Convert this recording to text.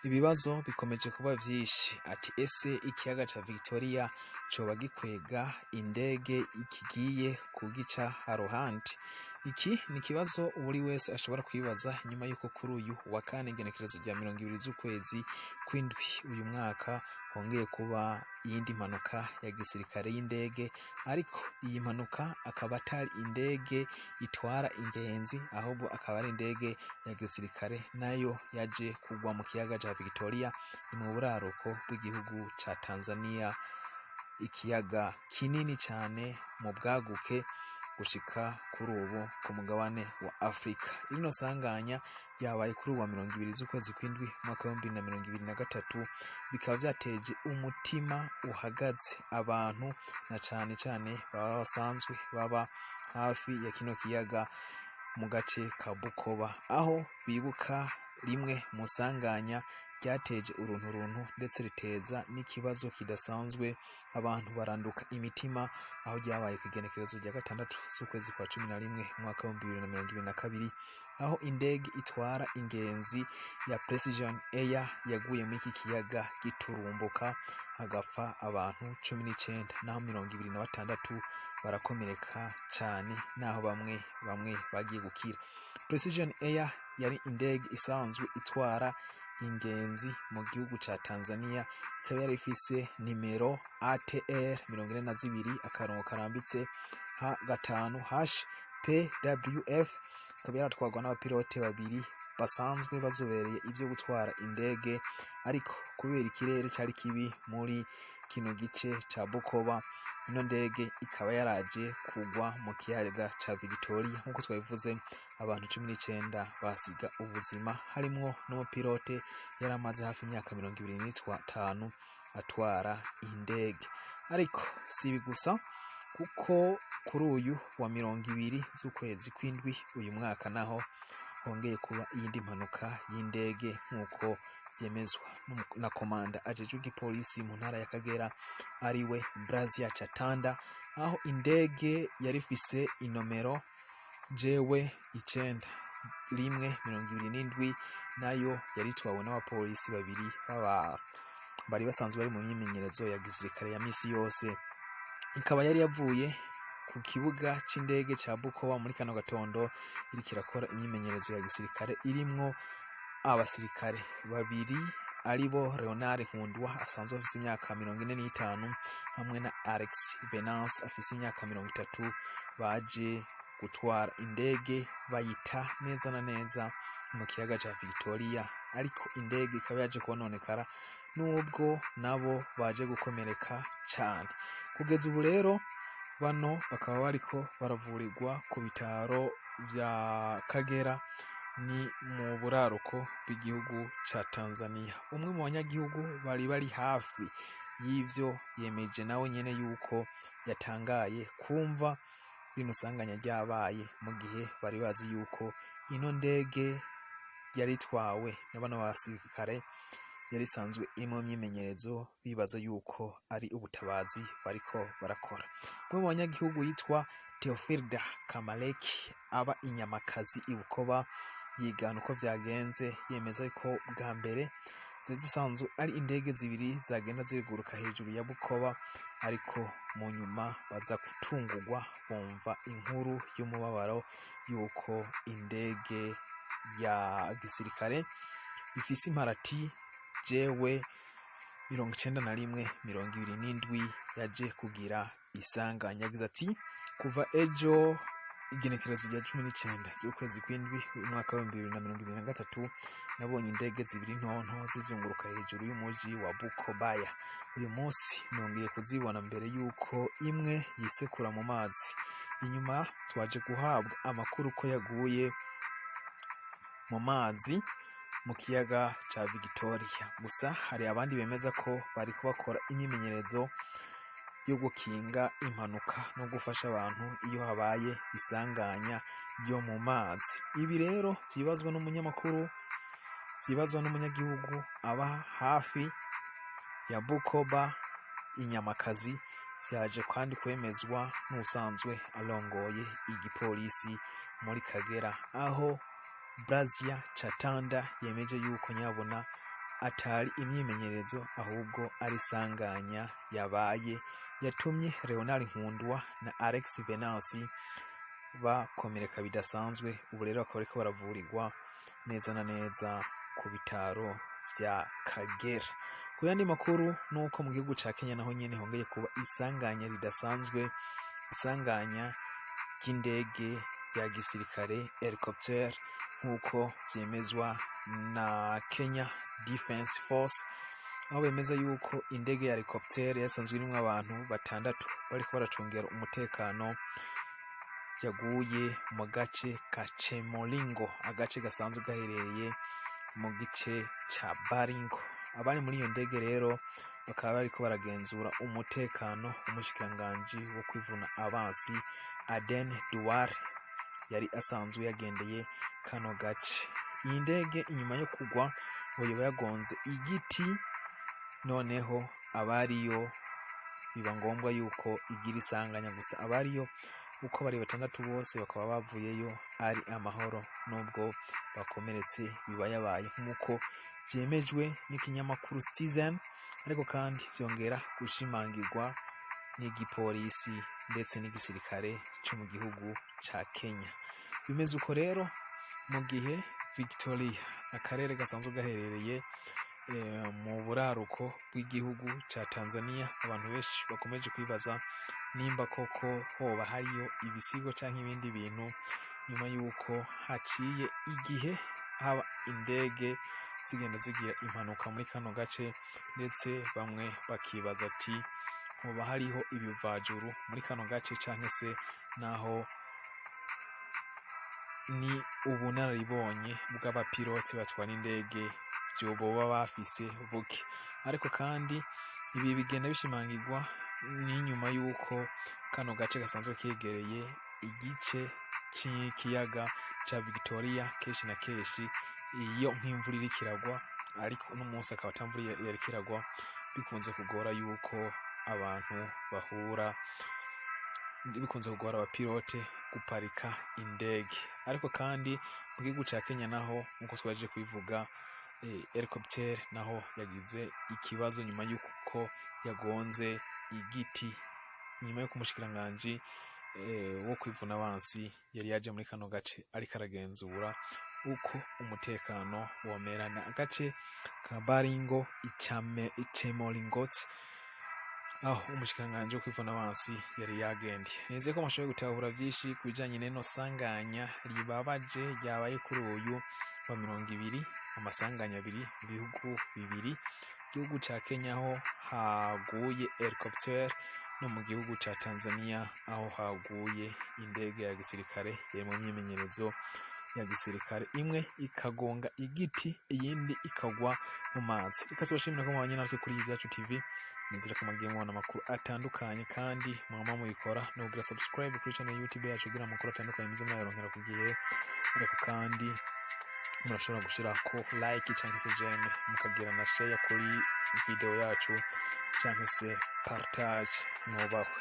Ibibazo bikomeje kuba vyinshi, ati: "Ese ikiyaga ca Victoria coba gikwega indege kigiye kugica haruhande?" Iki ni ikibazo buri wese ashobora kwibaza nyuma y'uko kuri uyu wa kane, igenekerezo rya 20 z'ukwezi kw'indwi uyu mwaka, hongeye kuba iyindi mpanuka ya gisirikare y'indege. Ariko iyi mpanuka akaba atari indege itwara ingenzi, ahubwo akaba ari indege ya gisirikare nayo yaje kugwa mu kiyaga ca Victoria, ni mu buraruko bw'igihugu ca Tanzania, ikiyaga kinini cane mu bwaguke gushika kuri ubu ku mugabane wa Afrika. Rino sanganya ryabaye kuri uwa 20 z'ukwezi kw'indwi umwaka wa 2023, bikaba vyateje umutima uhagaze abantu, na cane cane baba basanzwe baba hafi ya kino kiyaga mu gace ka Bukoba, aho bibuka rimwe mu sanganya ryateje urunturuntu ndetse riteza n'ikibazo kidasanzwe, abantu baranduka imitima, aho ryabaye ku igenekerezo rya 6 z'ukwezi kwa 11 umwaka wa 2022, aho indege itwara ingenzi ya Precision Air yaguye muri iki kiyaga giturumbuka, hagapfa abantu 19, naho 26 barakomereka cane, naho bamwe bamwe bagiye gukira. Precision Air yari indege isanzwe itwara ingenzi mu gihugu ca Tanzania, ikaba yari ifise nimero ATR 42-H5 PWF, ikaba yaratwarwa n'abapilote babiri basanzwe bazobereye ivyo gutwara indege. Ariko kubera ikirere cari kibi muri kino gice ca Bukoba, ino ndege ikaba yaraje kugwa mu kiyaga ca Victoria. Nk'uko twabivuze, abantu 19 basiga ubuzima, harimwo n'umupilote yari amaze hafi imyaka 25 atwara indege. Ariko si ibi gusa, kuko kuri uyu wa 20 z'ukwezi kw'indwi uyu mwaka naho hongeye kuba iyindi mpanuka y'indege, nk'uko vyemezwa na komanda ajejwe igipolisi mu ntara ya Kagera, ariwe Brazia Chatanda, aho indege yari ifise inomero jewe 9127 nayo yari itwawe n'abapolisi babiri baba bari basanzwe bari mu myimenyerezo ya gisirikare ya misi yose, ikaba yari yavuye ku kibuga c'indege ca Bukoba muri kano gatondo iriko irakora imyimenyerezo ya gisirikare, irimwo abasirikare babiri aribo Leonard Nkundwa asanzwe afise imyaka 45 hamwe na Alex Venance afise imyaka 30, baje gutwara indege bayita neza na neza mu kiyaga ca Victoria. Ariko indege ikaba yaje kononekara, nubwo nabo baje gukomereka cane. Kugeza ubu rero bano bakaba bariko baravurirwa ku bitaro vya Kagera, ni mu buraruko bw'igihugu ca Tanzania. Umwe mu banyagihugu bari bari hafi y'ivyo yemeje nawe nyene yuko yatangaye kumva rino sanganya ryabaye, mu gihe bari bazi yuko ino ndege yari itwawe na bano basirikare yari isanzwe iri mu myimenyerezo, bibaza yuko ari ubutabazi bariko barakora. Umwe mu banyagihugu yitwa Theophilda Kamaleki aba inyamakazi i Bukoba yigana uko vyagenze, yemeza ko bwa mbere zari zisanzwe ari indege zibiri zagenda ziguruka hejuru ya Bukoba, ariko mu nyuma baza gutungurwa bumva inkuru y'umubabaro yuko indege ya gisirikare ifise imparati jewe 9127 yaje kugira isanganya. Yagize ati: "Kuva ejo igenekerezo rya 19 z'ukwezi kw'indwi umwaka wa 2023, nabonye indege zibiri ntonto zizunguruka hejuru y'umuji wa Bukobaya. Uyu munsi nongeye kuzibona mbere yuko imwe yisekura mu mazi. Inyuma twaje guhabwa amakuru ko yaguye mu mazi mu kiyaga ca Victoria. Gusa hari abandi bemeza ko bariko bakora imyimenyerezo yo gukinga impanuka no gufasha abantu iyo habaye isanganya ryo mu mazi." Ibi rero vyibazwa n'umunyamakuru, vyibazwa n'umunyagihugu aba hafi ya Bukoba inyamakazi, vyaje kandi kwemezwa n'uwusanzwe arongoye igipolisi muri Kagera, aho Brazia Chatanda yemeje yuko nyabona atari imyimenyerezo, ahubwo ari isanganya yabaye yatumye Leonard Nkundwa na Alex Venansi bakomereka bidasanzwe. Ubu rero bakaba bariko baravurirwa neza na neza ku bitaro vya Kagera. Ku yandi makuru, nuko mu gihugu ca Kenya naho nyene hongeye kuba isanganya ridasanzwe, isanganya ry'indege ya gisirikare, helicopter, nk'uko vyemezwa na Kenya Defence Force, aho bemeza yuko indege ya helicopter yasanzwe irimwo abantu batandatu bariko baracungera umutekano yaguye mu gace ka Chemolingo, agace gasanzwe gaherereye mu gice ca Baringo. Abari muri iyo ndege rero bakaba bariko baragenzura umutekano w'umushikiranganji wo kwivuna abansi Aden Duale yari asanzwe yagendeye kano gace. Iyi ndege inyuma yo kugwa ngo yoba yagonze igiti, noneho abariyo biba ngombwa yuko igira isanganya. Gusa abariyo uko bari batandatu bose bakaba bavuyeyo ari amahoro, nubwo bakomeretse bibayabaye, nk'uko vyemejwe n'ikinyamakuru Citizen, ariko kandi vyongera gushimangirwa n'igipolisi ndetse n'igisirikare co mu gihugu ca Kenya. Bimeze uko rero mu gihe Victoria, akarere gasanzwe gaherereye mu buraruko bw'igihugu ca Tanzania, abantu benshi bakomeje kwibaza nimba koko hoba hariyo ibisigo canke ibindi bintu, nyuma yuko haciye igihe haba indege zigenda zigira impanuka muri kano gace, ndetse bamwe bakibaza ati hoba hariho ibivajuru muri kano gace canke se naho ni ubunararibonye bw'abapiloti batwara indege boba bafise buke. Ariko kandi ibi bigenda bishimangirwa n'inyuma y'uko kano gace gasanzwe kegereye igice c'ikiyaga ca Victoria, kenshi na kenshi iyo nk'imvura iriko iragwa, ariko uno munsi akaba ata mvura yariko iragwa, bikunze kugora yuko abantu bahura, bikunze kugora abapilote guparika indege. Ariko kandi mu gihugu ca Kenya naho, nkuko twaje kubivuga, helicopter naho yagize ikibazo nyuma y'uko yagonze igiti, nyuma y'uko umushikiranganji wo kwivuna abansi yari yaje muri kano gace ariko aragenzura uko umutekano womera. Na agace ka Baringo Ichemoringot, aho umushikiranganji wo kwivuna abansi yari yagendeye. Nizeye ko mushoboye gutahura vyinshi ku bijanye n'ino sanganya ribabaje ryabaye kuri uyu wa 20, amasanganya abiri mu bihugu bibiri, igihugu ca Kenya aho haguye helicopter, no mu gihugu ca Tanzania aho haguye indege ya gisirikare yari mu myimenyerezo ya gisirikare, imwe ikagonga igiti, iyindi ikagwa mu mazi. Reka tubashimira ko mwabanye natwe kuri Ibyacu TV. Nizere ko mwagiye mubona amakuru atandukanye, kandi mwama mubikora no kugira subscribe kuri channel YouTube yacu kugira amakuru atandukanye muze murayaronkera ku gihe. Ariko kandi murashobora gushirako like canke se j'aime, mukagira na share kuri video yacu canke se partage. Mwubahwe.